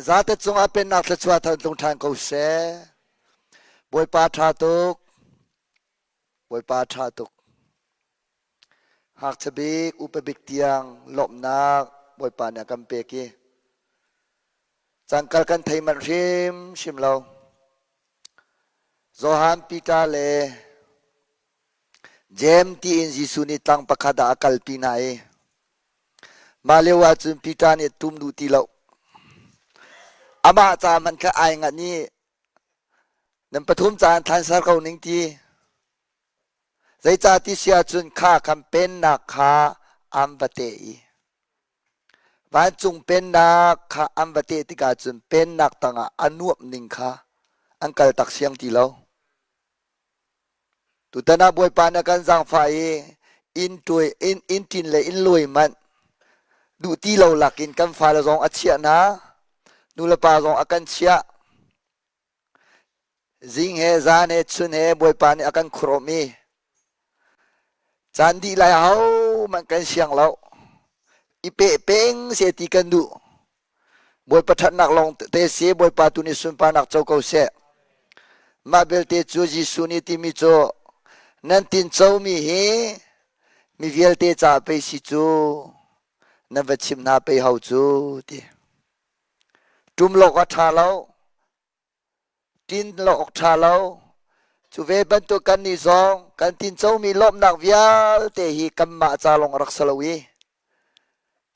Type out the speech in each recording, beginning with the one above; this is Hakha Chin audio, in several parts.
Na zate cungah pennak thluachuah thar tlung ṭhan ko seh. Bawipa ṭha tuk. Bawipa ṭha tuk. Ngakchia bik, upa bik tiang lawmhnak Bawipa nih a kan pek i cangkal kan thei manh hrimhrim lo. Johan Peter le Jeim tiin Jesuh nih tlang pakhat ah a kalpi hna i mah lio ah cun Peter nih tum duh ti lo. Amah ca hmanh kha ai nganh i nan pathum ca in thlansar ko ning ti. Zeicah ti si ahcun kha kan pennak kha an va teh i vancung pennak kha an va teh tikah cun pennak tangah a nuamh ning kha an kaltak siang ti lo. Tutan ah Bawipa nih a kan zaangfah i inn ṭuai inn inn ṭin le inn luai manh duh ti lo lakin kan fale zong a chiah hna, nulepa zong a kan chiah. Zing he zan he chun he Bawipa nih a kan khurawm i caan dih lai ahohmanh kan siang lo. I peh peng seh ti kan duh. Bawipa ṭhatnak lawng te si Bawipa tu nih sunparnak co ko seh. Mah belte cu Jesuh nih timi cu nan tincomi hi mi vialte caah pei si cu nan va chimh hna pei hau cu ti. Ṭum lawk a ṭha lo. Ṭin lo awk ṭha lo. Cu ve bantuk kannih zong kan tincomi lawmhnak vialte hi kanmah ca lawng a rak si lo i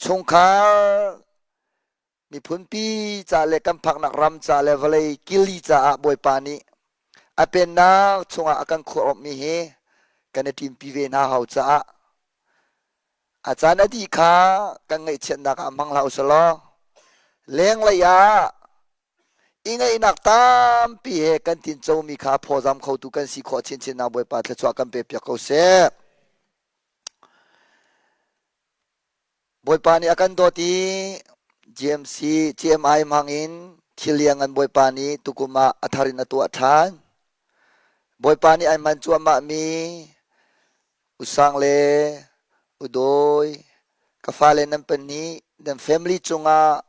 chungkhar miphunpi ca le kan phaknak ram ca le vawlei kili caah Bawipa nih a pennak chungah a kan khuarawmhmi hi kan i ṭinpi ve hna hau caah a caan a dih kha kan ngaihchiatnak ah hmang hlah usih law lenglei ah i ngaihnak tampi he kan tincomi kha phawzam khotu kan si khawh chinchin nak Bawipa thluachuah kan pe piak ko seh. Bawipa nih a kan dawt i GMC GMI hmang in thil liang an Bawipa nih tukum ah a thar in a tuah ṭhan. Bawipa nih ai man cuahmah mi Usang le Udawi, ka fale nan pahnih nan family cungah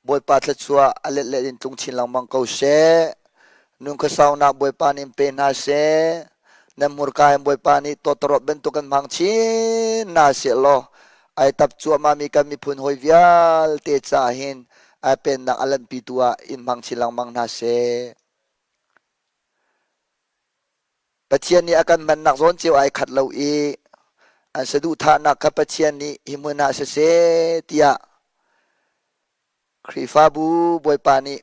Bawipa thluachuah a letlet in tlung chin lengmang ko seh. Nun khuasaunak Bawipa nih in pe hna seh. Nan hmurka in Bawipa nih tawtawrawt bantuk in hmang chin hna seh law ai tap cuahmahmi kan miphun hawi vialte caah hin ai pennak a lanhpitu ah in hmang chin lengmang hna seh. Pathian nih a kan hmannak zawn cio ai khat lo i an saduhthahnak kha Pathian nih hi hmun ah siseh tiah Khrihfabu Bawipa nih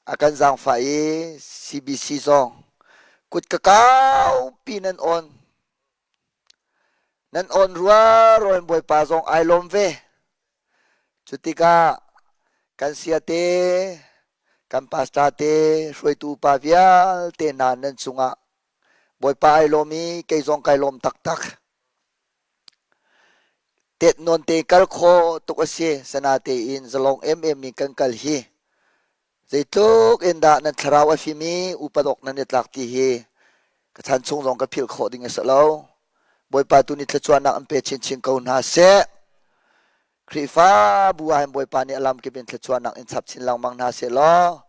a kan zaangfah i CBC zong kut ka kaupi nan awn. Nan awn rualrual in Bawipa zong ai lawm ve. Cu tikah kan siate, kan pastor te, hruaitu upa vialte hna nan cungah Bawipa ai lawm i kei zong kai lawm taktak. Tet nawn te kal khawh tuk a si. Sana tein zalong emem in kan kal hi. Zeitluk in dah nan thlarau a fim i upat awk nan i tlak ti hi ka chan chung zong ka philh khawh ding a si lo. Bawipa tu nih thluachuahnak an pe chinchin ko hna seh. Khrihfabu ah hin Bawipa nih a lamkip in thluachuahnak in chap chin lengmang hna seh law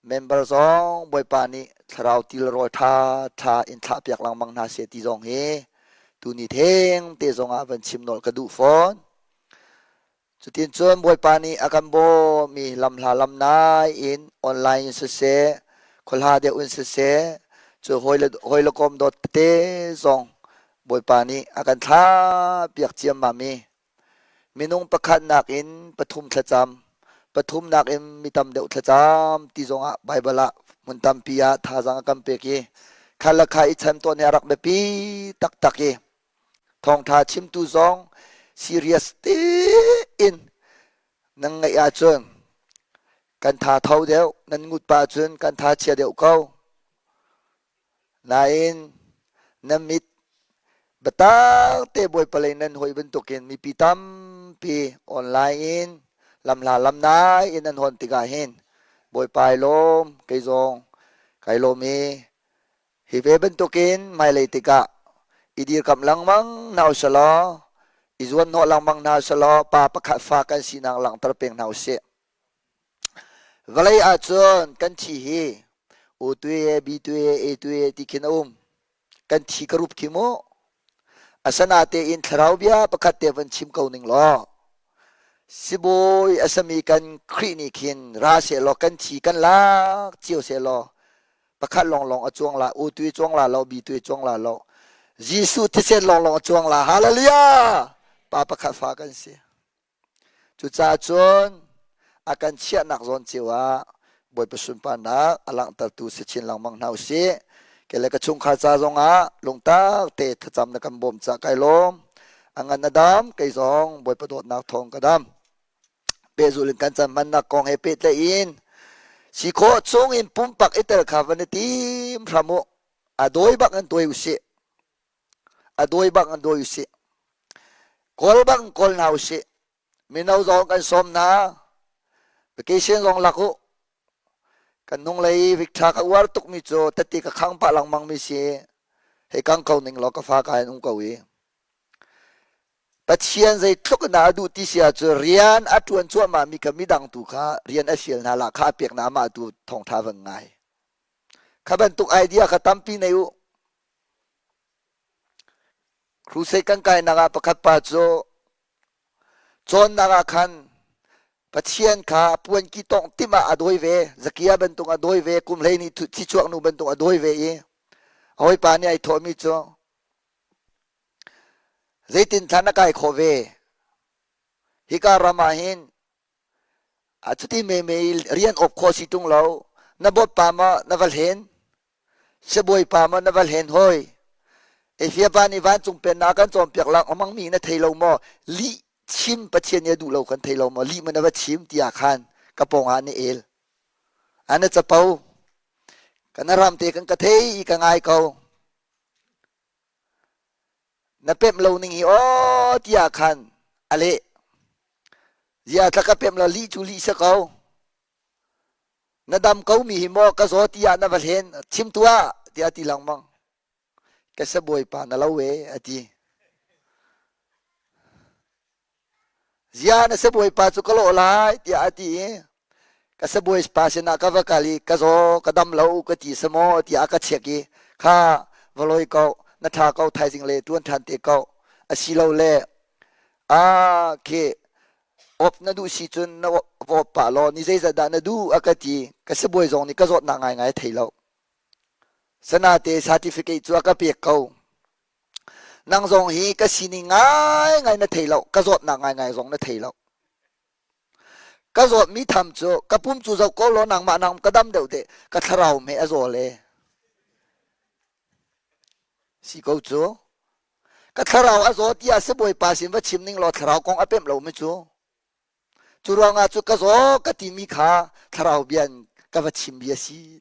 member zong Bawipa nih thlarau til rawl ṭha ṭha in thlah piak lengmang hna seh ti zong hi tuni theng te zong ah van chim nolh ka duh fawn. Cutin cun Bawipa nih a kan bawmmi lamhla lamnai in online in siseh, khuahla deuh in siseh, cu hawi le kom dawt tete zong Bawipa nih a kan thlah piak ciammam i minung pakhat nakin pathum thlacam, pathum nakin mi tam deuh thlacam ti zongah Baibal ah hmun tampi ah thazaang a kan pek i kha le kha i chan tawn hi a rak biapi taktak i Thawngṭha chimtu zong serious tein nan ngaih ahcun kan tha tho deuh, nan ngut pah cun kan tha chia deuh ko. Nain nan mit biatak te Bawipa lei nan hawi bantukin mipi tampi online in lamhla lamnai in nan hawn tikah hin Bawipa ai lawm, kei zong kai lawm i Hi ve bantukin hmailei tikah i dirkamh lengmang hna usih law i zuanhnawh lengmang hna usih law pa pakhat fa kan sinak langhter peng hna usih. Vawlei ahcun kan thi hi O tue e, B tue e, A tue e ti khin a um. Kan thi ka rup khi mu. Asanatein thlarau bia pakhat te van chim ko ning law sibawi a sami kan Khrih nih khin ra sehlaw kan thi kan lak cio sehlaw pakhat lawnglawng a cuang la U tu cuang la lo B tu cuang la lo Jesuh thisen lawnglawng a cuang la hallelujah pa pakhat fa kan si Cucaah cun a kan chiahnak zawn cio ah Bawipa sunparnak a langhtertu si chin lengmang hna usih. Kei le ka chungkhar ca zongah lungtak te thlacam na kan bawm cah kai lawm. A ngan a dam, kei zong Bawipa dawtnak thawng ka dam. Pehzul in kan caan hmannak kong he pehtlaih in si khawh chung in pumpak i tel kha van i tim hram u. A dawi bak in dawi usih. A dawi bak in dawi usih. Kawl bak in kawl hna usih. Mino zong kan sawm hna. Vacation zong lak u. Kan hnunglei Victor ka uar tukmi cu tati ka khang pah lengmang mi si. Hei kang ko ning law ka fa ka in um ko i. Pathian zeitluk in dah a duh ti si ahcun rian a ṭuan cuahmah mi kha midang tu kha rian a fial hna lah kha a pek hna amah tu thawngṭha van ngai. Kha bantuk idea kha tampi nei u. Crusade kan kainak ah pakhat pa cu cawnnak ah khan Pathian kha puanki tawngh timh ah a dawi ve, Zakia bantuk a dawi ve, kum hleihnih thichuak nu bantuk a dawi ve i a hawipa nih ai thawhmi cu zeitin thla na kai khawh ve? Hika ram ah hin a cuti meme i rian awp khawh si ṭung lo, na bawtpa maw na va hlen? Sibawipa maw na va hlen hawi? Efia pa nih vancung pennak a kan cawnpiak lengmang mi na thei lo maw? Lih chim Pathian nih a duh lo kan thei lo maw? Lih maw na va chim tiah khan ka pawngah an i el. An i capo. Kan ram te kan ka thei i ka ngai ko. Na pemh lo ning hi aw tiah khan a leh. Zia tla ka pemh lo lih cu lih si ko. Na dam ko mi hi maw ka zaw tiah na va hlen chim tuah tiah a ti lengmang. Ka sabawipa na lo e a ti. Zia na sabawipa cu ka lawh lai tiah a ti i ka sabawipa sinah ka va kal i ka zaw ka dam lo ka ti samaw tiah a ka check i kha va lawi ko na ṭha ko thaizing le ṭuan ṭhan te ko asilole ah khi Op na duh si cun na vawp pah law ni zeizat dah na duh a ka ti. Ka sibawi zong nih ka zawtnak ngaingai a thei lo. Sanate certificate cu a ka pek ko. Nang zong hi ka sining ngaingai na thei lo, ka zawtnak ngaingai zong na thei lo. Ka zawtmi tham cu ka pum cu zoh ko law nangmah nang ka dam deuh te ka thlarau hme a zaw le. Si ko cu. Ka thlarau a zaw tiah sibawipa sin va chim ning law thlarau kong a pemh lomi cu cu ruangah cu ka zaw ka timi kha thlarau bia in ka va chim bia si.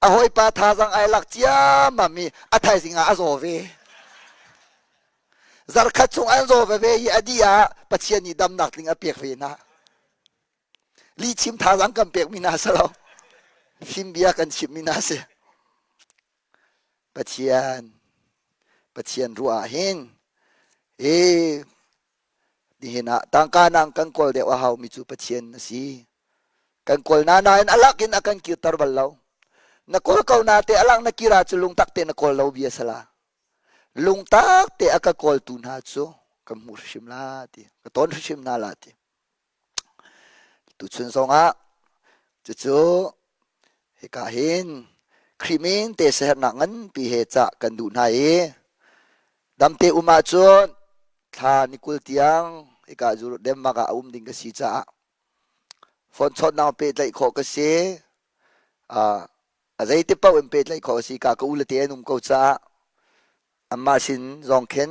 A hawipa thazang ai lak ciammam i a thaizing ah a zaw ve. Zarkhat chung an zaw veve i a dih ah Pathian nih damnak tling a pek ve hna. Lihchim thazang kan pekmi hna si lo. Fim bia kan chimmi hna si. Pathian Pathian ruah ah hin e nihin ah tangka nang kan kawl deuh a haumi cu Pathian a si. Kan kawl na nain a lak in a kan kirter bal lo. Na kawl ko na te a lak na kir ahcun lungtak te na kawl lo bia sala. Lungtak te a ka kawltu hna cu ka hmu hrim la ti ka ton hrim hna la ti. Tuchun zongah cucu hika hin Khrih min te siaherhnak nganpi he cah kan duh hna i damte um ahcun thla ni 20 tiang hika Denmark ah a um ding ka si caah phone chawnhnak pehtlaih khawh ka si. Uh, a zeiti paoh in pehtlaih khawh a si ka ka u le te an um ko caah Anmah sin zong khin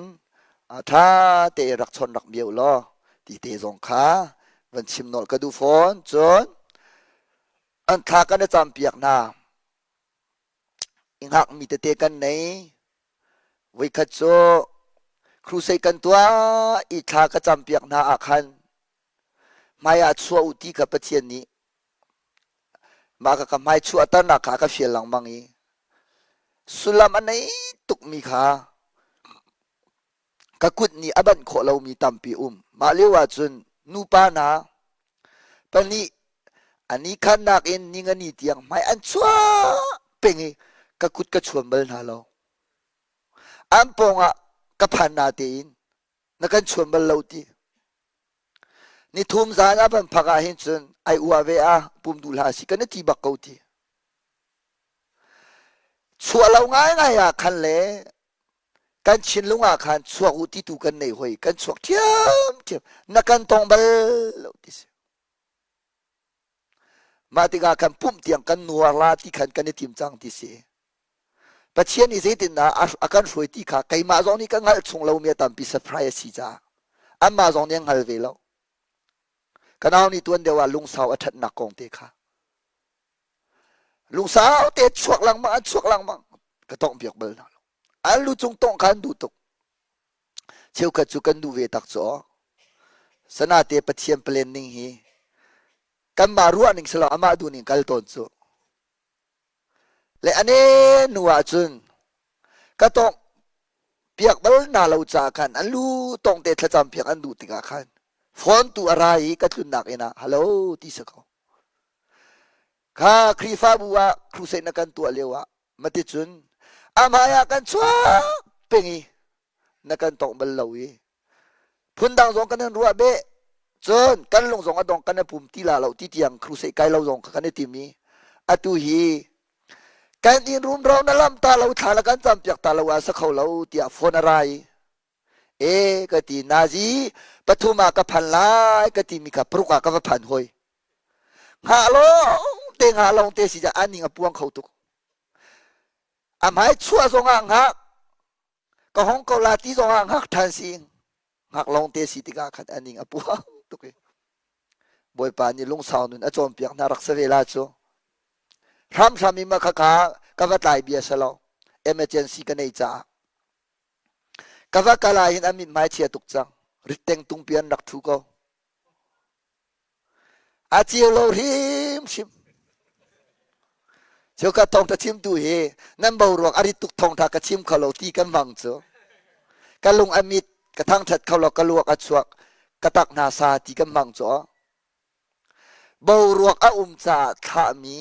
ṭha tein rak chawnh rak bia u law ti te zong kha van chim nolh ka duh fawn. Cun an thla kan i campiak hna. I hngakmi tete kan nei. Voikhat cu crusade kan tuah i thla ka campiak hna ah khan hmai ah chuah u ti kha Pathian nih Mah ka ka hmai chuahternak kha a ka fial lengmang i sullam a nei tukmi kha ka kut nih a banh khawh lomi tampi um. Mah lio ahcun nupa hna pahnih. Ani khannak in ningani tiang hmai an chuah peng i ka kut ka chuan bal hna lo. An pawngah ka phan na tein na kan chuan bal lo ti. Nithum zan a van phak ah hin cun ai ua ve a pum duh hlah si kan i ti bak ko ti. Chuah lo ngaingai ah khan le kan thinlung ah khan chuak u ti tu kan nei hoi kan chuak ṭhiamṭhiam na kan tong bal lo ti si. Mah tikah kan pumh tiang kan nuar la ti khan kan i tim cang ti si. Pathian nih zeitindah a kan hruai ti kha keimah zong nih ka hngalh chung lomi a tampi surprise a si caah anmah zong nih an hngal ve lo. Ka nau nih tuan deuh ah lungsau a ṭhatnak kong te kha lungsau te chuak lengmang an chuak lengmang ka tongh piak bal hna lo. An lu cung tongh kha an duh tuk. Cheukhat cu kan duh ve tak cu aw. Sanate Pathian plan ning hi kanmah ruah ning silo amah duh ning kal tawn cu. Le ane nu ah cun ka tongh piak bal na lo ca khan an lu tong te thlacam piak an duh tikah khan phone tu a ra i ka tlunnak inn ah hello ti si ko. Kha Khrihfabu ah crusade na kan tuah lio ah maticun a hmai ah kan chuak peng i na kan tongh bal lo i phundang zong kan in ruah beh cun kan lung zong a dong kan i pum ti la lo ti tiang crusade kai lo zong kan i tim i atu hi kan in rumro na lam ta lo thla la kan cam piak ta lo ah sa kho lo tiah phone a ra i e ka ti nazi pathum ah ka phan lai ka ti mi kha paruk ah ka va phan hoi Hngah lawng te hngah lawng te si an ning a puang kho tuk. A hmai chuah zong ah hngak, ka hong ko la ti zong ah hngak ṭhan si. Hngak lawng te si tikah khan a ning a puang tuk i Bawipa nih lungsau nun a cawnpiak hna rak si ve la cu. Hramhram in ma khakha ka va tlai bia si lo. Emergency ka nei caah. Ka va kal ah hin a mithmai chia tuk cang. Ritteng tungpi an rak ṭhu ko. A ceu lo hrimhrim. Cheukhat thawngṭha chimtu hi nan boruak a rit tuk thawngṭha ka chim kho lo ti kan hmang cu. Ka lung a mit, ka thangṭhat kho lo, ka luak a chuak, ka tak hna sa ti kan hmang cu. Boruak a um caah thlahmi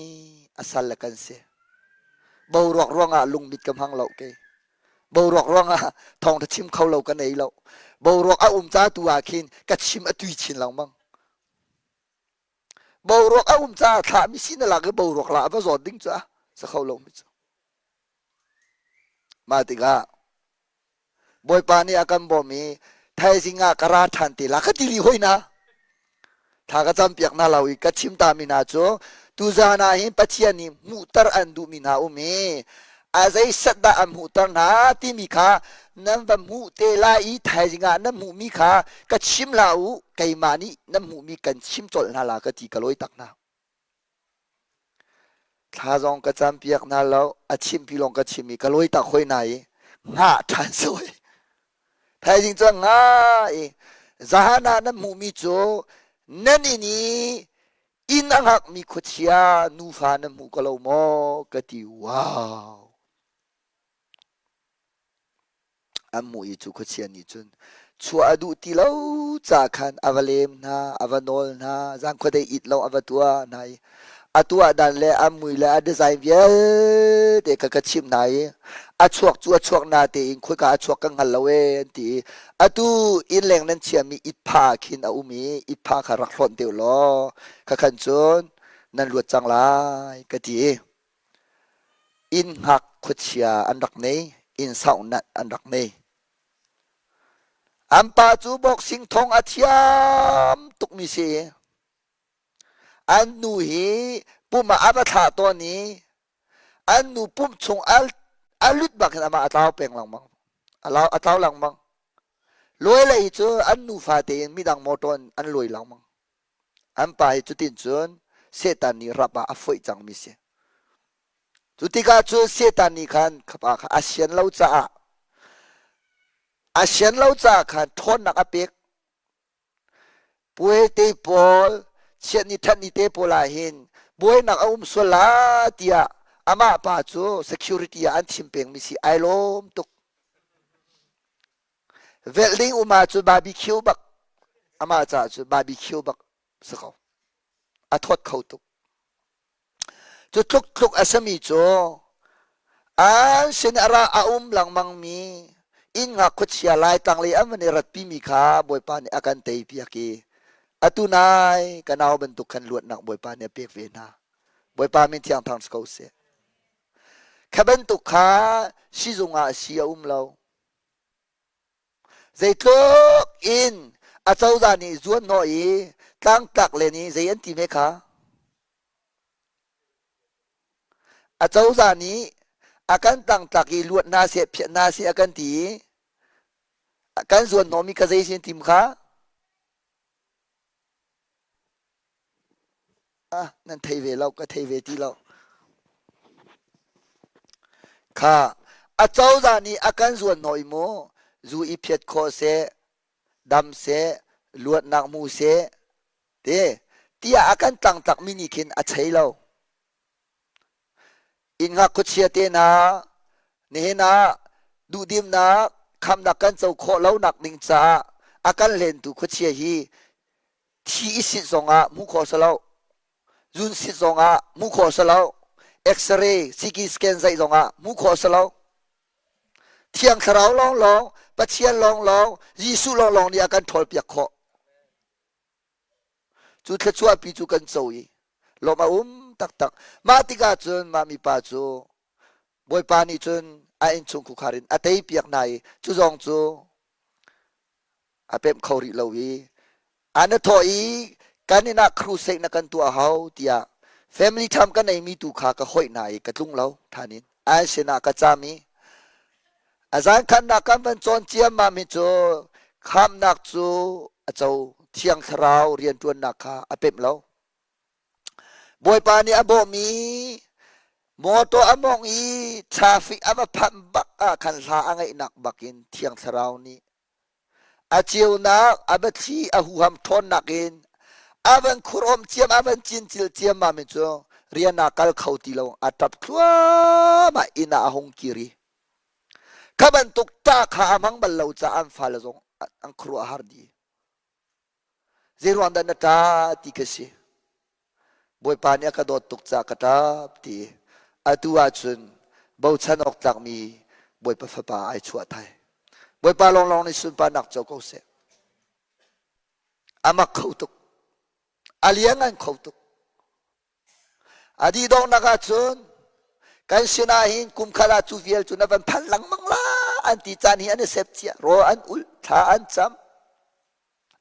a sal le kan si. Boruak ruangah lungmit ka hmang lo ke. Boruak ruangah thawngṭha chim kho lo ka nei lo. Boruak a um ca tu ah khin ka chim a tui chin lengmang. Boruak a um caah thlahmi si na lak i boruak la a va zawt ding cu a sa kho lo mi cu. Mah tikah Bawipa nih a kan bawm i thaizing ah ka ra ṭhan te la ka ti rih hoi na. Thla ka campiak hna lo i ka chim ta mi hna cu tuzaan ah hin Pathian nih hmuhter an duhmi hna um i a zeisat dah an hmuhter hna timi kha nan va hmuh te lai i thaizing ah nan hmuhmi kha ka chim hlah u keimah nih nan hmuhmi kan chim colh hna la ka ti ka lawi tak hna. Thla zong ka campiak hna lo, a chimpi lawng ka chim i ka lawi tak hoi hna i hngah ṭhan sawi. Thaizing cu nga i zahan ah nan hmuhmi cu nan inn i inn a hngakmi khuachia nufa nan hmu ko lo maw ka ti. Wow! An hmuh i cu khuachia nih cun chuah a duh ti lo ca khan a va lem hna, a va nawl hna, zan khuadei it lo a va tuah hna i a tuah dan le a mui le a design vialte kha ka chimh hna i a chuak cu a chuak na tein khoika a chuak ka hngal lo ee an ti i atu innleng nan chiami itpha khin a um i itpha kha rak hlawnh te law kha khan cun nan luat cang lai ka ti i Inn hngak khuachia an rak nei, inn sauhnat an rak nei. An pa cu boxing thong a thiam tukmi si. An nu hi pum ah a va thlah tawn i an nu pum chung a lut bak in amah a tlau peng lengmang. A tlau lengmang. Lawi lei cu an nufa tein midang motor in an lawi lengmang. An pa hi cutin cun Satan nih rap ah a foih cangmi si. Cu tikah cun Satan nih khan khapa kha a sian lo caah a sian lo caah khan ṭhawnnak a pek. Puai te pawl, chiatni ṭhatni te pawl ah hin buainak a um sual la tiah amah pa cu security ah an thim pengmi si ai lawm tuk. Velh ding um ahcun barbecue bak amah caah cun barbecue bak si ko. A thawt kho tuk. Cu tluk tluk a sami cu an sin a ra a um lengmangmi inn ngak khuachia Laitlang lei an van i ratpimi kha Bawipa nih a kan teipiak i atu nai ka nau bantuk khan luatnak Bawipa nih a pek ve hna. Bawipa min thiang thang si ko seh. Kha bantuk kha sizung ah si a um lo. Zeitluk in acozah nih zuanhnawh i tlangtlak len i zei an ti me kha? Acozah nih a kan tlangtlak i luat hna seh phiat hna seh a kan ti i kan zuanhnawhmi kha zei sin tim kha? Ah, nan thei ve lo, ka thei ve ti lo. Kha acozah nih a kan zuanhnawh i mu zu i phiat khawh seh, dam seh, luatnak hmu seh, ti tiah a kan tlangtlakmi nih khin a chei lo. Inn ngak khuachia te hna nihin ah duhdimnak khamnak kan co khawh lonak ding caah a kan hlentu khuachia hi thi i sit zongah hmuh khawh si lo zun sit zongah hmuh khawh si lo x-ray CT scan zaih zongah hmuh khawh si lo thiang thlarau lawnglawng Pathian lawnglawng Jesuh lawnglawng nih a kan ṭhawlpiak khawh Cu thluachuahpi cu kan co i lawmh a um taktak. Mah tikah cun mah mipa cu Bawipa nih cun a innchung khukhar in a teipiak hna i cu zong cu a pemh kho rih lo i an a thawh i kan inn ah crusade na kan tuah hau tiah family tham ka neimi tu kha ka hoih hna i ka tlung lo than in an sinah ka cam i A zankhannak kan van cawn ciammam hi cu khamnak cu a co Thiang Thlarau rianṭuannak kha a pemh lo. Bawipa nih a bawhmi mawtaw a mawngh i traffic a va phanh bak ah khan hla a ngaihnak bakin Thiang Thlarau nih a ceunak a biathli a huham ṭhawnnak in a van khurawm ciam a van cincil ciammam hi cu rian ah kal kho ti lo a ṭap thluahmah inn ah a hung kir i Kha bantuk ṭah kha a hmang bal lo caah an fale zong an khuaruah a har dih. Zeiruang dah na ṭah ti ka si. Bawipa nih a ka dawt tuk caah ka ṭap ti. Atu ahcun bochan awk tlakmi Bawipa fapa ai chuah thai. Bawipa lawnglawng nih sunparnak co ko seh. A mak kho tuk. A liangan kho tuk. A dih donghnak ahcun kan sinah hin kum khat ah cu vial cu na van phan lengmang la an ti caan hi an i sep cia rawl an ulh thla an cam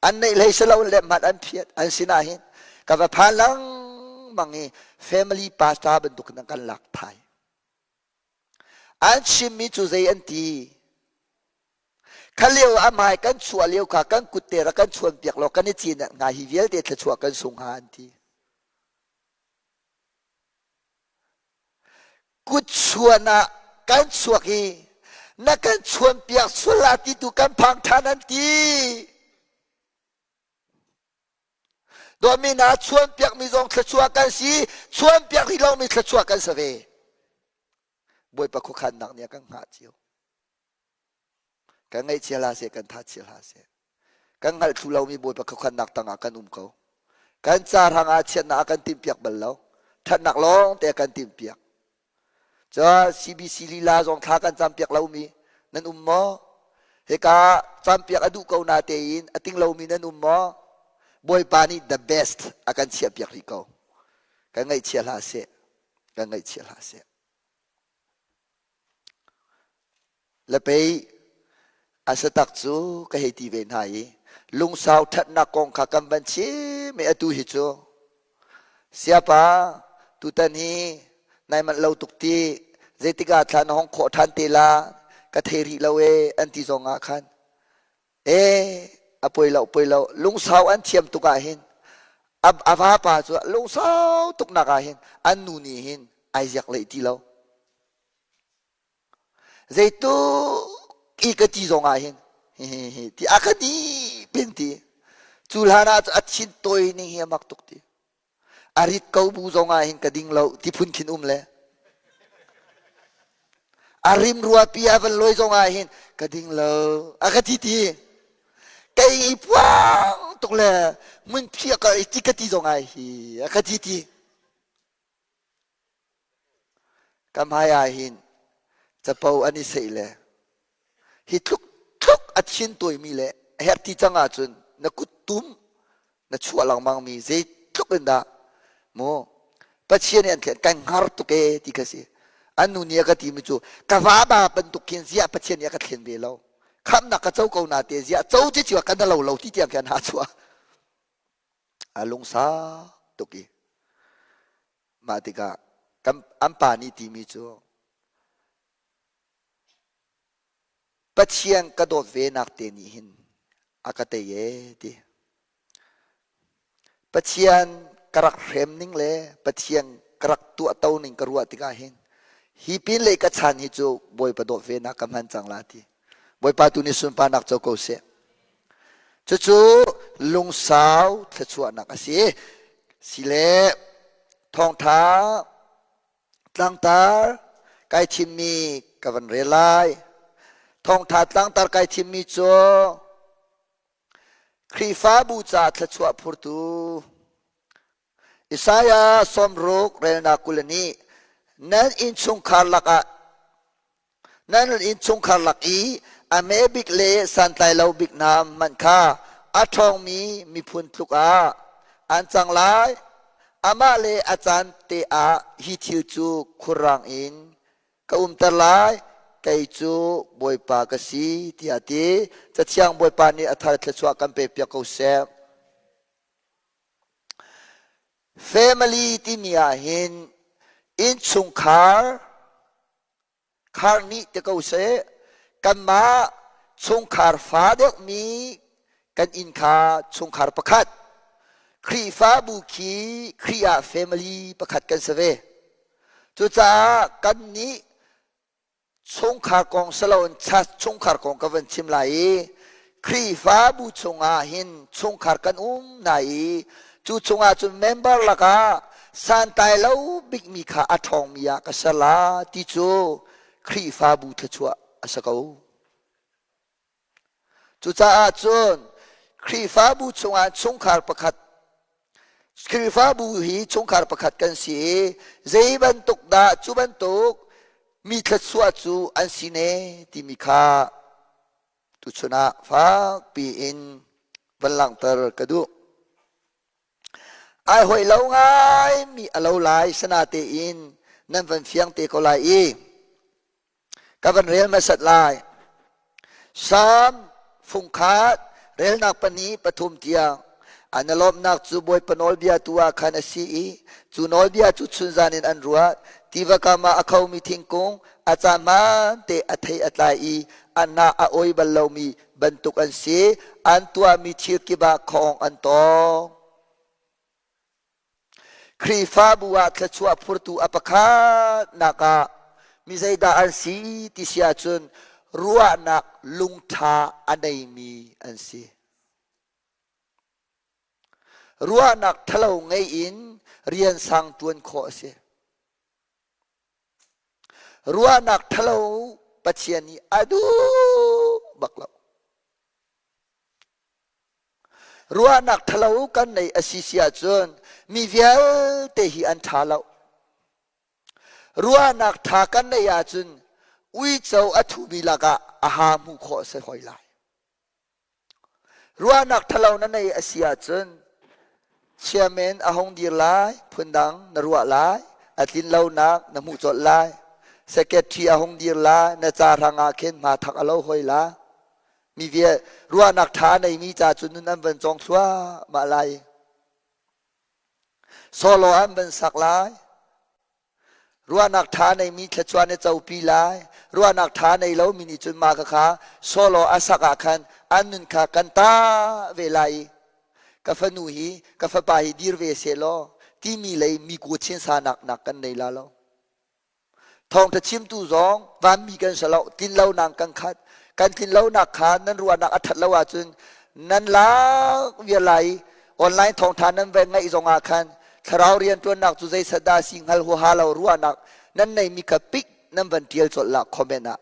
an neih hlei si lo le hmanh an phiat an sinah hin ka va phan lengmang i family pastor bantuk in an kan lak thai an chimmi cu zei an ti kha lio a hmai kan chuah lio kha kan kut te rak kan chuan piak law kan i cin hnga hi vialte thluachuah kan sung hnga an ti Kut chuan ah kan chuak i na kan chuanpiak sual la ti tu kan phang ṭhan an ti. Dawtmi hna chuanpiakmi zong thluachuah kan si, chuanpiak rih lomi thluachuah kan si ve. Bawipa khuakhannak nih a kan hngah cio. Kan ngaihchia hlah seh, kan tha chia hlah seh. Kan hngalh thlu lomi Bawipa khuakhannak tangah kan um ko. Kan ca hrangah chiatnak a kan timhpiak bal lo. Ṭhatnak lawng te a kan timhpiak. Cun CBC lila zong thla kan campiak lomi nan um maw? Hika campiak a duh ko na tein a ting lomi nan um maw? Bawipa nih the best a kan chiahpiak rih ko. Kan ngaihchia hlah seh. Kan ngaihchia hlah seh. Le pei a satak cu ka hei ti ve hna i lungsau ṭhatnak kong kha kan van chim i atu hi cu siapa tutan hi nai manh lo tuk ti zeitik ah thla na hong khawh ṭhan te la ka thei rih lo e an ti zong ah khan e a poi lo poi lo lungsau an thiam tuk ah hin a vapa cu lungsau tuk nak ah hin an nu nih hin ai ziak leh ti lo Zeituk i ka ti zong ah hin hihihi ti a ka di pin ti. Cu hlan ah a thin tawi ning hi a mak tuk ti. A rit ko bu zong ah hin ka ding lo ti phun khin um le. A rim ruapi a van lawi zong ah hin ka ding lo a ka ti ti. Kei i puang tuk le mun phiah ka ti ka ti zong ah hi a ka ti ti. Ka hmai ah hin capo an i seih le hi tluk tluk a thin tuaimi le a herh ti cang ahcun na kuttum na chuah lengmang mi zeitluk in dah mu Pathian nih an thlen kan hngar tuk e ti kha si. An nu nih a ka timi cu ka vaba bantuk khin ziah Pathian nih a ka thlen ve lo. Khamnak ka co ko na te ziah co ti ciwa kan lo lo ti tiang khan ha chuah. A lungsa tuk i mah tikah kan an pa nih timi cu Pathian ka dawt ve nak te nih hin a ka tei e ti. Pathian ka rak hrem ning le Pathian ka rak tuahto ning ka ruah tikah hin hi pin lei ka chan hi cu Bawipa dawt ve nak ka hman cang la ti. Bawipa tu nih sunparnak co ko seh. Cucu lungsau thluachuahnak a si. Sile thawngtha tlangtar kai thimmi ka van rel lai. Thawngtha tlangtar kai thimmi cu Khrihfabu ca thluachuah phurtu Isaiah 60 relnak 22 nan innchungkhar lakah nan innchungkhar lak i a hme bik le santlai lo bik hna hmanh kha a ṭhawngmi miphun tluk ah an cang lai. Amah le a caan te ah hi thil cu khulrang in ka umter lai. Kei cu Bawipa ka si, tiah a ti. Cathiang Bawipa nih a thar thluachuah kan pekpiak ko seh. Family timi ah hin innchungkhar khar nih ti ko seh kanmah chungkhar fa deuhmi kan inn kha chungkhar pakhat Khrihfabu khi Khrih ah family pakhat kan si ve cucaah kan nih chungkhar kong siloin chungkhar kong ka van chim lai i Khrihfabu chungah hin chungkhar kan um hna i cu chungah cun member lakah santlai lo bikmi kha a ṭhawngmi ah ka ser la ti cu Khrihfabu thluachuah a si ko. Cucaah cun Khrihfabu chungah chungkhar pakhat Khrihfabu hi chungkhar pakhat kan si i zei bantuk dah cu bantuk mi thluachuah cu an si ne timi kha tuchun ah fakpi in van langhter ka duh. Ai hoi lo ngaimi a lo lai sana tein nan van fiang te ko lai i ka van rel hmasat lai. Salm fungkhat relnak pahnih pathum tiang an lawmhnak cu Bawipa nawlbia tu ah khan a si i cu nawlbia cu chunzan in an ruat. Tiva kam ah a khomi thingkung a caan hmaan te a thei a tlai i a hnah a oi bal lomi bantuk an si. An tuahmi thil kip ah khawng an tong. Khrihfabu ah thluachuah phurtu a pakhatnak ah mi zeidah an si ti si ahcun ruahnak lungṭha a neimi an si. Ruahnak ṭhalo ngei in rian sang ṭuan khawh a si. Ruahnak ṭhalo Pathian nih a duh bak lo. Ruahnak ṭhalo kan neih a si si ahcun mi vialte hi an ṭha lo. Ruahnak ṭha kan neih ahcun uico a thumi lakah a ha hmuh khawh a si hoi lai. Ruahnak ṭhalo na neih a si ahcun chairman a hung dir lai, phundang na ruah lai, a tlin lonak na hmuh colh lai. Secretary a hung dir lai, na ca hrang ah khin hma thak a lo hoi la. Mi vial ruahnak ṭha a neimi ca cu nun an van cawng thluahmah lai. Solo an van sak lai. Ruahnak ṭha neimi thluachuah na copi lai. Ruahnak ṭha nei lomi nih cun mah kha solo a sak ah khan an nun kha kan ta ve lai i ka fanu hi ka fapa hi dir ve seh law timi lei mi ku chin sa nak nak kan nei la lo. Thawngṭha chimtu zong vanmi kan si lo, tlinlonak kan khat. Kan tlinlonak kha nan ruahnak a ṭhat lo ahcun nan lak vial lai i online thawngṭha nan va ngaih zongah khan thlarau rianṭuannak cu zeisat dah si hngal huaha lo ruahnak nan neimi kha pik nan van ṭial colh la comment ah.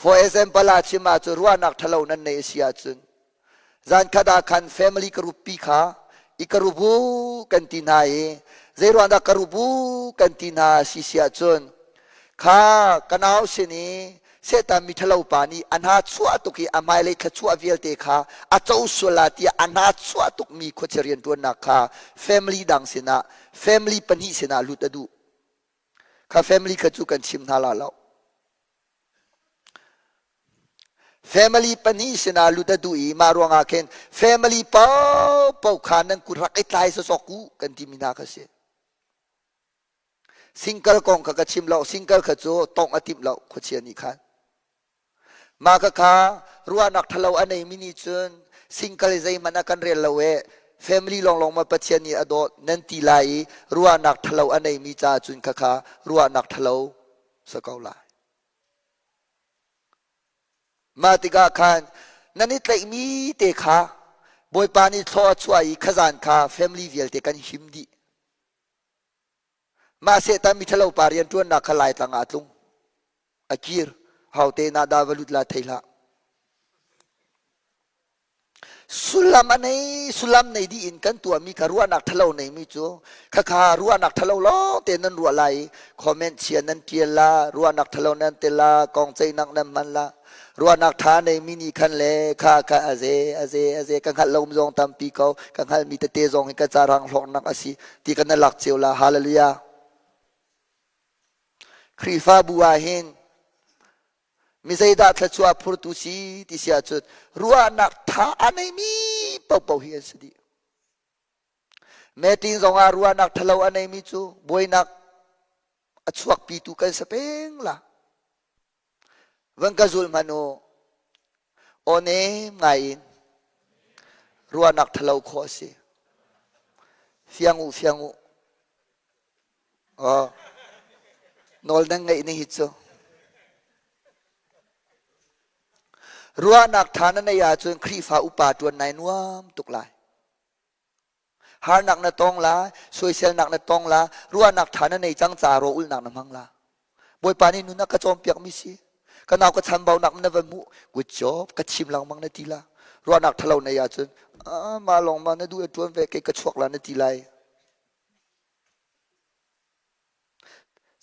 For example ah chim ahcun ruahnak ṭhalo nan neih a si ahcun zankhat ah khan family group pi kha I karubu kan ti hna i zeiruang dah karubu kan ti hna si si ahcun kha ka nau sin i Satan miṭhalo pa nih a hna chuah tuk i a hmailei thluachuah vialte kha a co sual la tiah a hna chuah tukmi khuachia rianṭuannak kha family dang sinah family pahnih sinah lut a duh. Kha family kha cu kan chim hna la lo. Family pahnih sinah lut a duh i mah ruangah khin family paohpaoh kha nan kut rak i tlai sawsawk u kan timi hna kha si. Single kong kha ka chim lo. Single kha cu tongh a timh lo khuachia nih khan. Mah kha kha ruahnak ṭhalo a neimi nih cun single i zeihmanh a kan rel lo e family lawnglawng ma Pathian nih a dawt nan ti lai i ruahnak ṭhalo a neimi caah cun khakha ruahnak ṭhalo sa ko lai. Mah tikah khan nan i tlaihmi te kha Bawipa nih thlaw a chuah i khazan kha family vialte kan him dih. Mah Satan miṭhalo pa rianṭuannak kha Laitlang ah a tlung. A kir. Haute na dah va lut la thei hlah. Sullam a nei, sullam nei dih in kan tuahmi kha ruahnak ṭhalo neimi cu khakha ruahnak ṭhalo lawng te nan ruah lai i comment chia nan ṭial la, ruahnak ṭhalo nan tel la, kong ceihnak nan hman la. Ruahnak ṭha neimi nih khan le kha kha a ze, a ze, a ze, ka hngalh lo zong tampi ko, ka hngalhmi tete zong hi ka ca rang hlawknak a si ti kan lak cio la. Hallelujah. Khrihfabu ah hin mi zeidah thluachuah phurtu si ti si ahcun ruahnak ṭha a neimi paohpaoh hi an si dih. Meeting zongah ruahnak ṭhalo a neimi cu buainak a chuakpitu kan si peng la. Van ka zul hmanh u. Aw nem ngai in ruahnak ṭhalo khawh a si. Fiang u, fiang u. Aw. Nawl nan ngeih ni hi cu. Ruahnak ṭha na neih ahcun Khrihfa upa ṭuan nai nuam tuk lai. Harnak na tong la, soiselnak na tong la, ruahnak ṭha na nei cang caah raw ulhnak na hmang la. Bawipa nih nun a ka cawnpiakmi si. Ka nau ka chanbaunak na va hmuh, good job, ka chim lengmang na ti la. Ruahnak ṭhalo nei ahcun, ah, mah lawng ma na duh e ṭuan ve, kei ka chuak la na ti lai.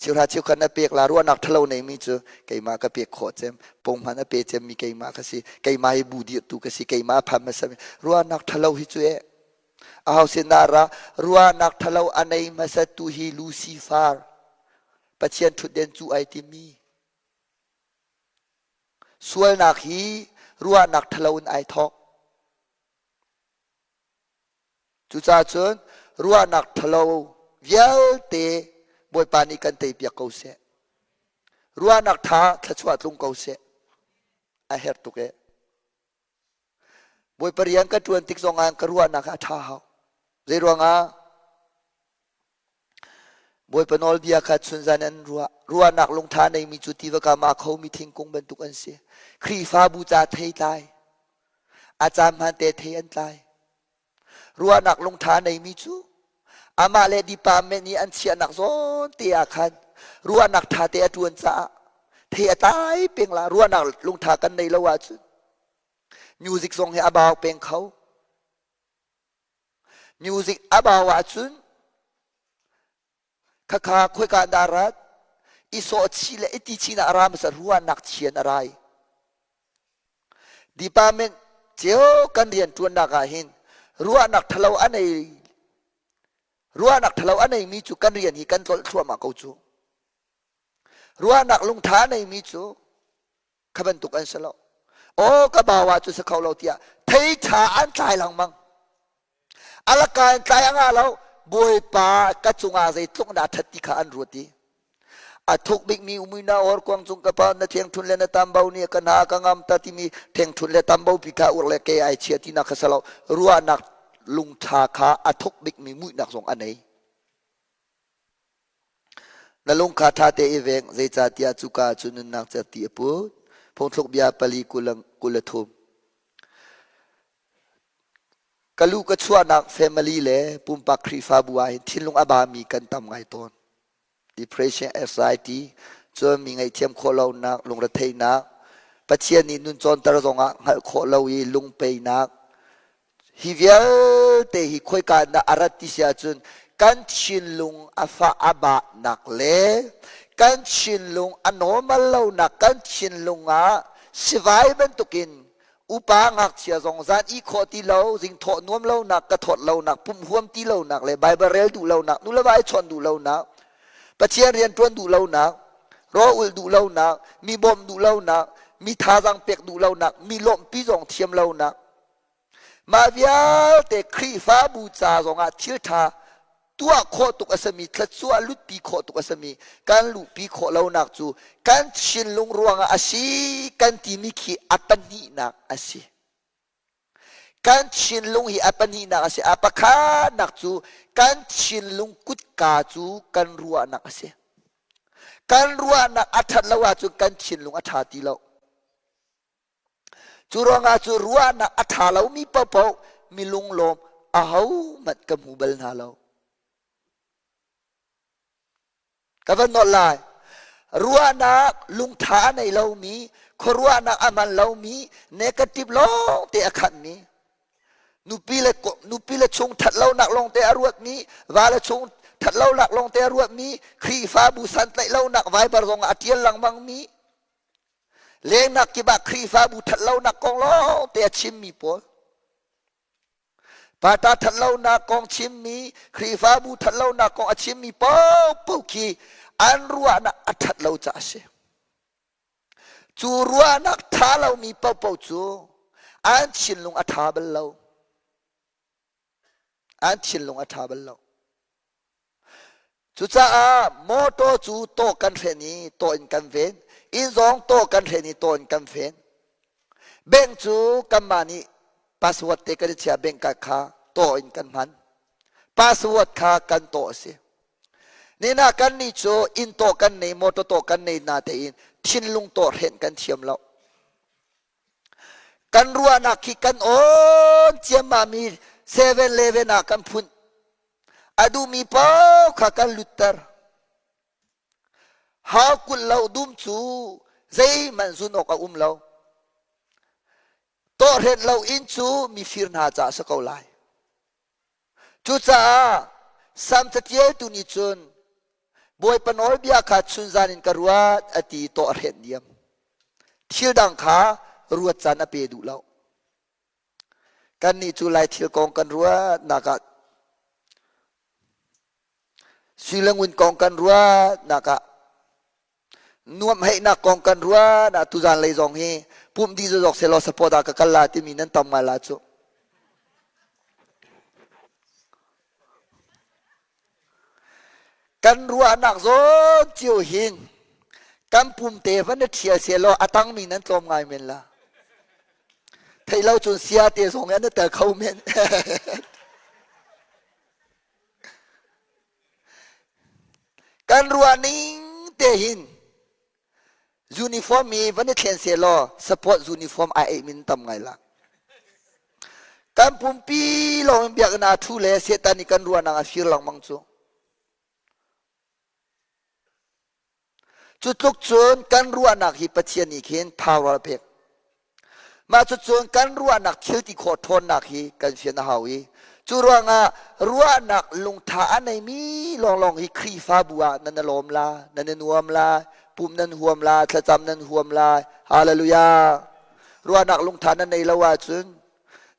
Cheuhra cheukhat na pek la ruahnak ṭhalo neimi cu keimah ka pek khawh cem punghman a pe cemmi keimah ka si keimah hi bu dirhtu ka si keimah a phan hmasa mi ruahnak ṭhalo hi cu eh aho sin dah ra ruahnak ṭhalo a nei hmasatu hi Lucifer Pathian ṭhutden cu ai timi sualnak hi ruahnak ṭhalo in ai thawk Cucaah cun ruahnak ṭhalo vialte Bawipa nih kan teipiak ko seh. Ruahnak ṭha thluachuah tlung ko seh. A herh tuk ee. Bawipa rian ka ṭuan tik zongah ka ruahnak a ṭha hau. Zei ruangah? Bawipa nawlbia kha chunzan an ruah. Ruahnak lungṭha neimi cu tiva kam ah khomi thingkung bantuk an si. Khrihfabu ca thei tlai. A caan hmaan te thei an tlai. Ruahnak lungṭha neimi cu amah le department i an chiahnak zawn te ah khan ruahnak ṭha te a ṭuan caah thei a tlai peng la ruahnak lungṭha kan nei lo ahcun music zong hi a bau peng kho music a bau ahcun Khakha khoika dah rat? I sawh chih le i ti chih na ra hmasa ruahnak chian a rai. Department cio kan rian ṭuannak ah hin ruahnak ṭhalo a nei ruahnak ṭhalo a neimi cu kan rian hi kan tlolh thluahmah ko cu. Ruahnak lungṭha a neimi cu kha bantuk an si lo. Aw ka bawa cu si kho lo tiah thei ṭha an tlai lengmang. Alaka in tlai a ngah lo. Bawipa ka cungah zeitluk dah ṭhat ti kha an ruat i a thuk bikmi umina horkuang cung ka pa na ṭhengṭhun le na tambo nih ka hna ka ngam ta timi ṭhengṭhun le tambo pi kha ur le ke ai chia tinak kha salo ruahnak lungṭha kha a thuk bikmi muihnak zong a nei. Na lung kha ṭha te i veng zeicahtiah cuka cu nunnak cerhti a put. Phungthluk bia pali 23. Ka lu ka chuahnak family le pumpak Khrihfabu ah hin thinlung a bami kan tam ngai tawn. Depression, anxiety, cun mi ngaihthiam khawh lonak, lungretheihnak, Pathian nih nun cawnter zongah hngalh khawh lo i lungpeinak. Hi vialte hi khoika in dah a rat ti si ahcun kan thinlung a fah a bahnak le kan thinlung a normal lonak kan thinlung ah sivai bantukin upa ngakchia zong zan ih khawh ti lo zing thawh nuam lonak ka thawt lonak pumh huam ti lonak le Bible rel duh lonak nu le va i chawnh duh lonak Pathian rian ṭuan duh lonak rawl ulh duh lonak mi bawmh duh lonak mi thazaang pek duh lonak mi lawmhpi zong thiam lonak Mah vialte Khrihfabu ca zongah thil ṭha tuah khawh tuk a simi, thluachuah lutpi khawh tuk a simi kan luhpi khawh lonak cu kan thinlung ruangah a si kan timi khi a pahnihnak a si. Kan thinlung hi a pahnihnak a si. A pakhatnak cu kan thinlung kutka cu kan ruahnak a si. Kan ruahnak a ṭhat lo ahcun kan thinlung a ṭha ti lo. Cu ruangah cu ruahnak a ṭha lomi paohpaoh mi lunglawm ahohmanh ka hmu bal hna lo. Ka van nolh lai. Ruahnak lungṭha a nei lomi, khuaruahnak a hman lomi, negative lawngte a khatmi, nupi le nupi le chung ṭhat lonak lawngte a ruatmi, va le chung ṭhat lonak lawngte a ruatmi, Khrihfabu santlaih lonak Viber zongah a ṭial lengmangmi, Lengnak kip ah Khrihfabu ṭhatlonak kong lawngte a chimmi pawl. Pata ṭhatlonak kong chimmi, Khrihfabu ṭhatlonak kong a chimmi paohpaoh khi an ruahnak a ṭhat lo caah a si. Cu ruahnak ṭha lomi paohpaoh cu an thinlung a ṭha bal lo. An thinlung a ṭha bal lo. Cucaah mawtaw cu taw kan hren i taw in kan ven. Inn zong taw kan hren i taw in kan ven. Bank cu kanmah nih password te kan i chia bank card kha taw in kan hman. Password kha kan taw a si. Nina kan nih cu inn taw kan nei, motor taw kan nei na tein thinlung taw hrenh kan thiam lo. Kan ruahnak khi kan awn ciammam i 7-Eleven ah kan phunh. A duhmi paoh kha kan lutter. Hau kulh lo dum cu zeihmanh zun awk a um lo. Tawhrenh lo inn cu mifir hna caah a si ko lai. Cucaah Sam catialtu nih cun Bawipa nawlbia kha chunzan in ka ruat a ti tawh a hrenh diam. Thil dang kha ruat caan a pe duh lo. Kannih cu Lai thil kong kan ruahnak ah sui le ngun kong kan ruahnak ah nuamhheihnak kong kan ruahnak tuzan lei zong hi pumh dih zawk selaw support ah ka kal la timi nan tam ngai la cu. Kan ruahnak zawn cio hin kan pumte van i ṭhial sehlaw a tangmi nan tlawm ngai men la. Theih lo cun sia te zong an i tel kho men. Kan ruah ning te hin Uniform i van i thlen sehlaw support uniform ai eih min tam ngai la. Kan pumpi lawng in biakinn ah ṭhu le Satan nih kan ruahnak a fir lengmang cu. Cu tluk cun kan ruahnak hi Pathian nih khin power a pek. Mah cucun kan ruahnak thil ti khawh ṭhawnnak hi kan fian a hau i cu ruangah ruahnak lungtha a neimi lawnglawng hi Khrihfabu ah nan i lawm la, nan i nuam la, pum nan huam la, thlacam nan huam la. Hallelujah. Ruahnak lungtha nan nei lo ahcun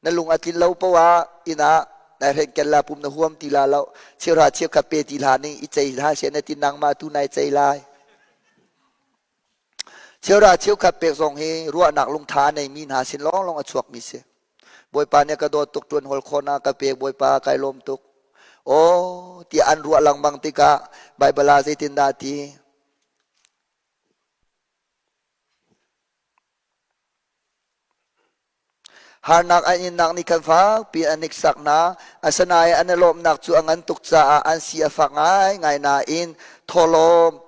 na lung a tlin lo poah ah inn ah nai hrenkel la pum na huam ti la lo cheuhra cheukhat pe ti hlah ning i cei hlah seh na ti nangmah tu nai cei lai. Cheuhra cheukhat pek zong hi ruahnak lungtha a neimi hna sin lawnglawng a chuakmi si. Bawipa nih ka dawt tuk ṭuan hawl khawhnak ka pek Bawipa kai lawm tuk. Aw tiah an ruah lengmang tikah Baibal ah zeitindah a ti? Harnak an innak nih khan fakpi an hniksak hna. Asinain an i lawmhnak cu a ngan tuk caah an si a fak ngaingai nain thawhlawm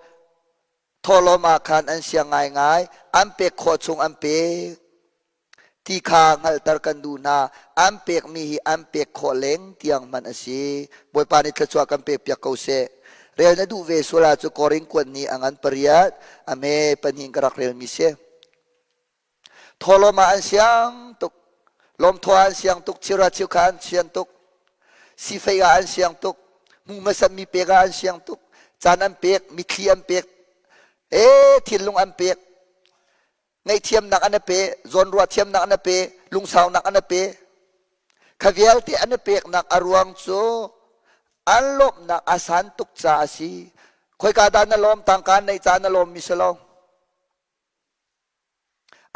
Thawhlawm ah khan an siang ngaingai, an pek khawh chung an pek ti kha hngalhter kan duh hna. An pekmi hi an pek khawh leng tiang hmanh a si. Bawipa nih thluachuah kan pekpiak ko seh. Rel na duh ve sual ahcun Korin kuat nih a ngan pariat, a hme pahnih in ka rak relmi si. Thawhlawm ah an siang tuk. Lawmthua an siang tuk, chira chiukha an sian tuk, sifei ah an siang tuk, hmu hmasa mi pek ah an siang tuk, caan an pek, mitthli an pek, ee thinlung an pek, ngaihthiamnak an pe, zawnruah thiamnak an pe, lungsaunak an pe. Kha vialte an peknak a ruang cu an lawmhnak a san tuk caah a si. Khoika dah na lawm, tangka neih caah na lawmmi si lo.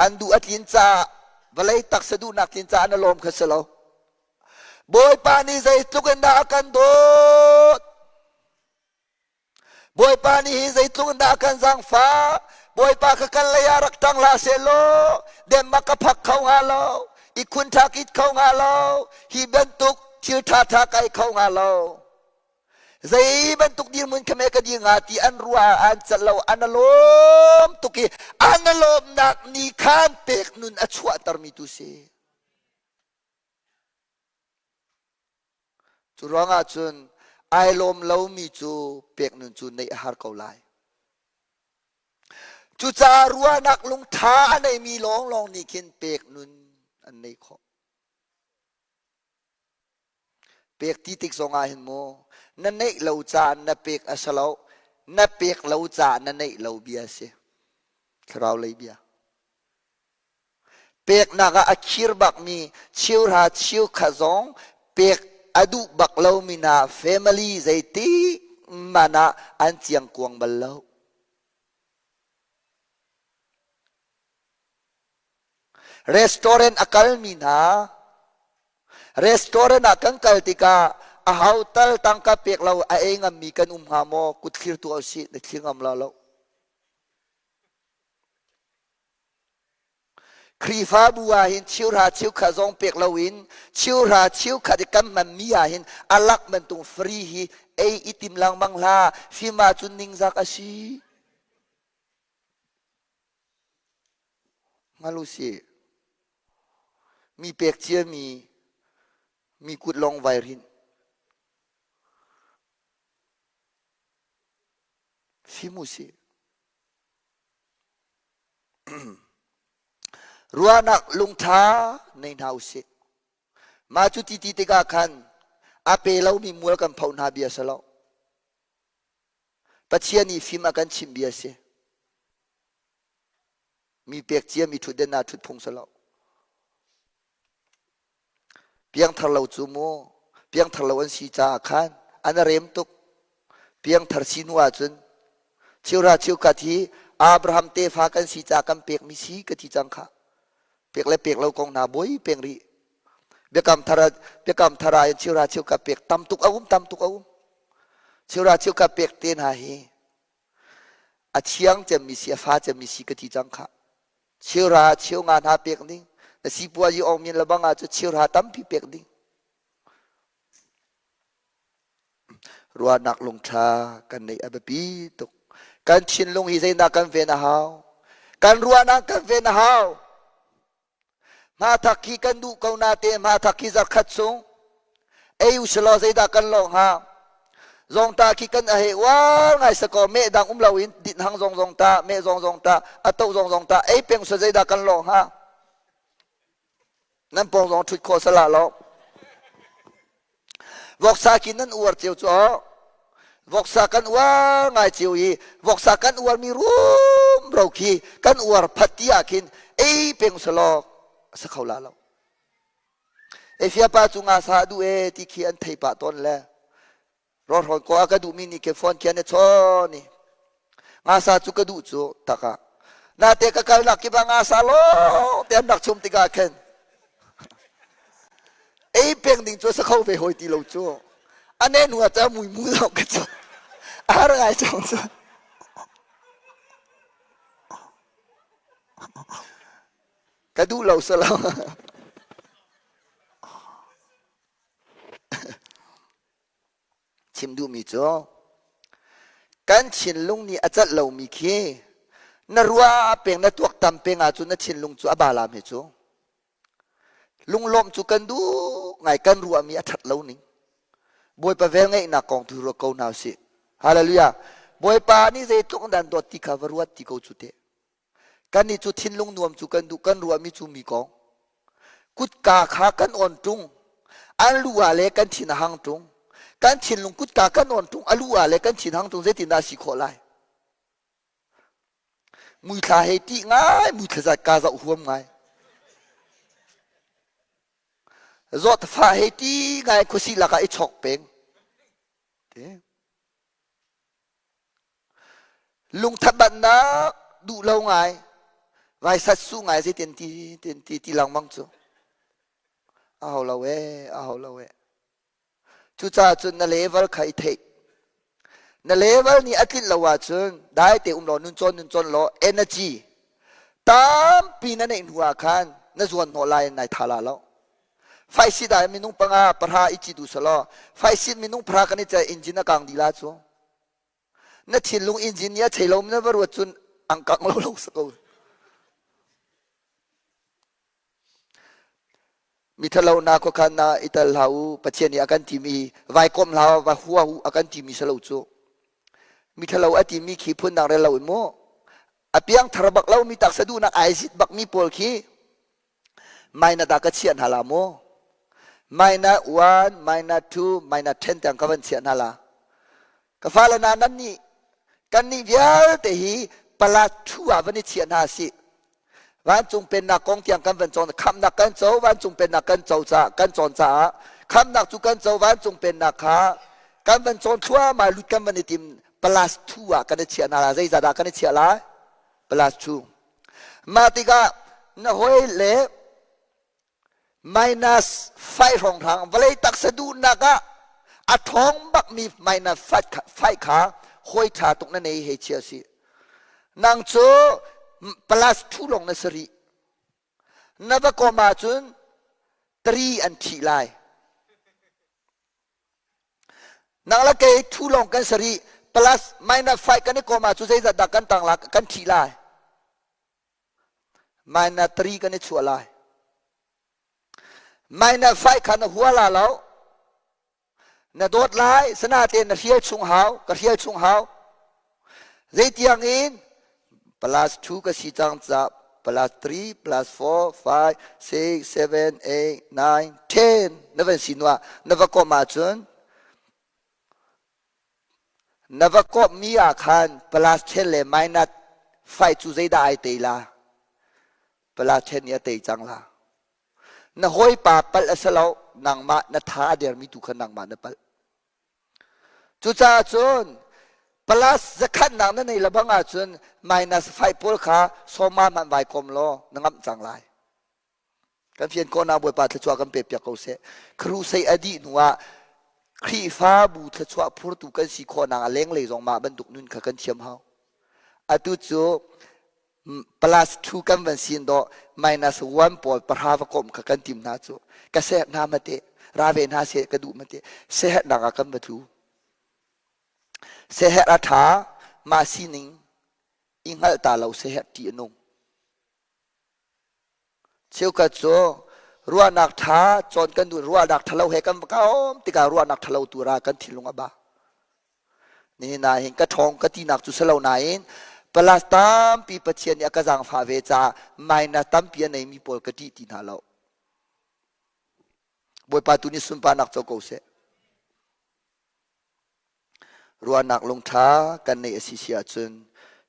An duh a tlin caah vawlei taksa duhnak tlin caah na lawm kha si lo. Bawipa nih zeitluk in dah a kan dawt. Bawipa nih hi zeitluk in dah a kan zaangfah. Bawipa kha kan lei ah rak ṭang hlah sehlaw Denmark ka phak kho hnga lo, ihkhun ṭha kit kho hnga lo, hi bantuk thil ṭhaṭha kai kho hnga lo. Zei bantuk dirhmun kha me ka dir hnga ti an ruah ah an celh lo, an lawm tuk i an lawmnak nih khan pek nun a chuahtermi tu si. Cu ruangah cun ai lawm lomi cu pek nun cu neih a har ko lai. Cucaah ruahnak lungtha a neimi lawnglawng nih khin pek nun an neih khawh. Pek ti tik zong ah hin mu na neih lo caah na pek a si lo na pek lo caah na neih lo bia a si thlarau lei bia peknak ah a khir bakmi cheuhra cheukhat zong pek a duh bak lomi hna family zeitik man ah an ciangkuang bal lo Restaurant a kalmi hna restaurant ah kan kal tikah a ho tal tangka pek lo a ei ngammi kan um hnga maw kut thlir tuah usih na thlir ngam la lo Khrihfabu ah hin cheuhra cheukhat zong pek loin cheuhra cheukhat i kan hmanmi ah hin a lak bantuk free hi ei i tim lengmang hlah fim ahcun ningzak a si Hngal usih. Mi pek ciami mi kut lawng vai rinh. Fim usih. Ruahnak lungtha nei hna usih. Mah cu ti ti tikah khan a pe lomi mual kan pho hna bia si lo. Pathian nih fim a kan chimh bia a si. Mi pek cia mi ṭhutden ah ṭhut phung si lo. Piangthar lo cu mu piangthar lo an si caah khan an rem tuk. Piangthar si hnu ahcun cheuhra cheukhat hi Abraham tefa kan si caah kan pekmi si ka ti cang kha. Pek le pek lo kong hna buai peng rih. Biakam thar biakam thar ah in cheuhra cheukhat pek tam tuk a um tam tuk a um. Cheuhra cheukhat pek te hna hi a thiang cemmi si a fa cemmi si ka ti cang kha. Cheuhra cheu nga hna pek ding na sipuazi ong min lebang ah cu cheuhra tampi pek ding. Ruahnak lungṭha kan neih a biapi tuk. Kan thinlung hi zeidah kan ven a hau? Kan ruahnak kan ven a hau. Hmathak hi kan duh ko nate hmathak hi zarkhat chung ei usilaw zeidah kan lawh hnga? Zawngtah khi kan a hei uar ngai sakaw meh dang um loin din hang zong zong ta meh zong zong ta a to zong zong ta ei peng sa zeidah kan lawh hnga? Nan pawng zong ṭhut khawh sala lo. Voksa khi nan uar cio cu voksa kan uar ngai cio i voksa kan uarmi rumro khi kan uar phat ti ah khin ei peng selaw sa kho la lo. Efia pa cu nga sa duh e ti khi an thei pah tawn le Rawhrawn ko a ka duhmi nih khin phone khian i chawn i ngasa cu ka duh cu tak ah nate ka kalnak kip ah ngasa lawng te an rak chum tikah khin ei peng ding cu sa kho ve hoi ti lo cu ane hnu ah ca mui mu lo ka cu a har ngai cang cu ka duh lo sa lo Chim duhmi cu kan thinlung nih a celh lomi khi na ruah peng na tuaktam peng ahcun na thinlung cu a ba lam hi cu lunglawmh cu kan duh ngai kan ruahmi a ṭhat lo ning Bawipa velngeihnak kong tu ruat ko hna usih Hallelujah Bawipa nih zeitluk dan dawt ti kha va ruat ti ko cu teh Kannih cu thinlung nuam cu kan duh, kan ruahmi cu mi kong. Kutka kha kan on ṭung. An lu ah le kan thin a hang ṭung. Kan thinlung kutka kan on ṭung, a lu ah le kan thin hang ṭung zeitindah a si khawh lai? Muithla he ṭih ngai, muithla zat ka zoh huam ngai. Zawtfah he ti ngai khuasih lakah i chok peng. Lungthatbatnak duh lo ngai, vaisat su ngai zeitin ti tin ti ti lengmang cu. A ho lo ee, a ho lo ee. Cucaah cun na level kha i theih. Na level nih a tlinh lo ahcun dai te um law nun cawn nun cawn law energy tampi na neih hnu ah khan na zuan hnawh lai nai tha la lo. Faisit ah minung panga pahra i ci du selaw faisit minung pahra kan i ceh engine a kang dih la cu. Na thinlung engine nih a chei lo na va ruat cun ang kang lo lo sa ko. Mithalo na khuakhan na i tel hlah u Pathian nih a kan timi vai kom hlah va hua u a kan timi si lo cu. Mithalo a timi khi phundang rel lo in mu. A piangthar bak lo mi taksa duhnak ai zit bak mi pawl khi minus ah ka chiah hna la mu. Minus 1, minus 2, minus 10 tiang ka van chiah hna la. Ka fale hna nan nih kan nih vialte hi palat thu ah van i chiah hna sih. Vancung pennak kong tiang kan van cawn khamhnak kan co vancung pennak kan co caah kan cawn caah khamhnak cu kan co vancung pennak kha kan van cawn thluahmah lut kan van i tim plus two ah kan i chiah hna la zeizah dah kan i chiah lai plus two mah tikah na hawi le minus 5 hrawnghrang vawlei taksa duhnak ah a ṭhawng bakmi minus 5 kha hawi ṭha tuk na nei hei chia si nang cu plus 2 lawng na si rih na va kom ahcun 3 an ṭhih lai nang le kei 2 lawng kan si rih plus minus 5 kan i kom ahcun zeizat dah kan tang la kan ṭhih lai Minus 3 kan i chuah lai. Minus 5 kha na hua la lo. Na dawt lai, sanatein na hrial chung hau, ka hrial chung hau. Zeitiang in plus 2 ka si cang ca plus 3 plus 4 5 6 7 8 9 10 na van si nuah na va kom ahcun Na va kawpmi ah khan plus 10 le minus 5 cu zeidah ai tei la? Plus 10 nih a tei cang la. Na hawipa palh a si lo, nangmah na tha a dermi tu kha nangmah na palh. Cucaah cun plus zakhatnak na nei lebang ahcun minus 5 pawl kha sawma hmanh vai kom law na ngamh cang lai. Kan fian khawhnak Bawipa thluachuah kan pe piak ko seh. Crusade a dih hnu ah Khrihfabu thluachuah phurtu kan si khawhnak a lenglei zong mah bantuk nun kha kan thiam hau. Atu cu plus 2 kan van sin dawh minus 1 pawl pahra va komh kha kan tim hna cu ka seh hna mate ra ve hna seh ka duh mate seherhnak ah kan va tlu seherh a ṭha mah sining i hngalh ta lo seherh ṭih a nung Cheukhat cu ruahnak ṭha cawn kan duh ruahnak ṭhalo he kan va kaum tikah ruahnak ṭhalo tu ra kan thinlung a ba. Nihin ah hin ka ṭhawng ka tinak cu si lo nain plus tampi Pathian nih a ka zaangfah ve caah minus tampi a neimi pawl ka ṭih ti hna lo. Bawipa tu nih sunparnak co ko seh. Ruahnak lungṭha kan neih a si si ahcun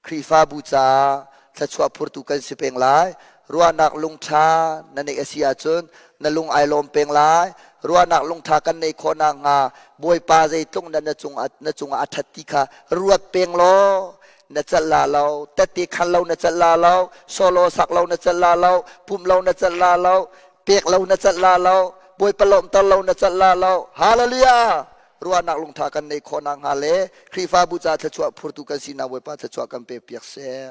Khrihfabu caah thluachuah phurtu kan si peng lai. Ruahnak lungṭha na neih a si ahcun na lung ai lawm peng lai. Ruahnak lungṭha kan neih khawh nakhnga Bawipa zeitluk na na cungah na cungah a ṭhat ti kha ruat peng law na celh la lo, tette khan lo na celh la lo, solo sak lo na celh la lo, pumh lo na celh la lo, pek lo na celh la lo, Bawipa lawmhter lo na celh la lo. Hallelujah! Ruahnak lungtha kan neih khawh nakhnga le Khrihfabu ca thluachuah phurtu kan sinak Bawipa thluachuah kan pek piak seh.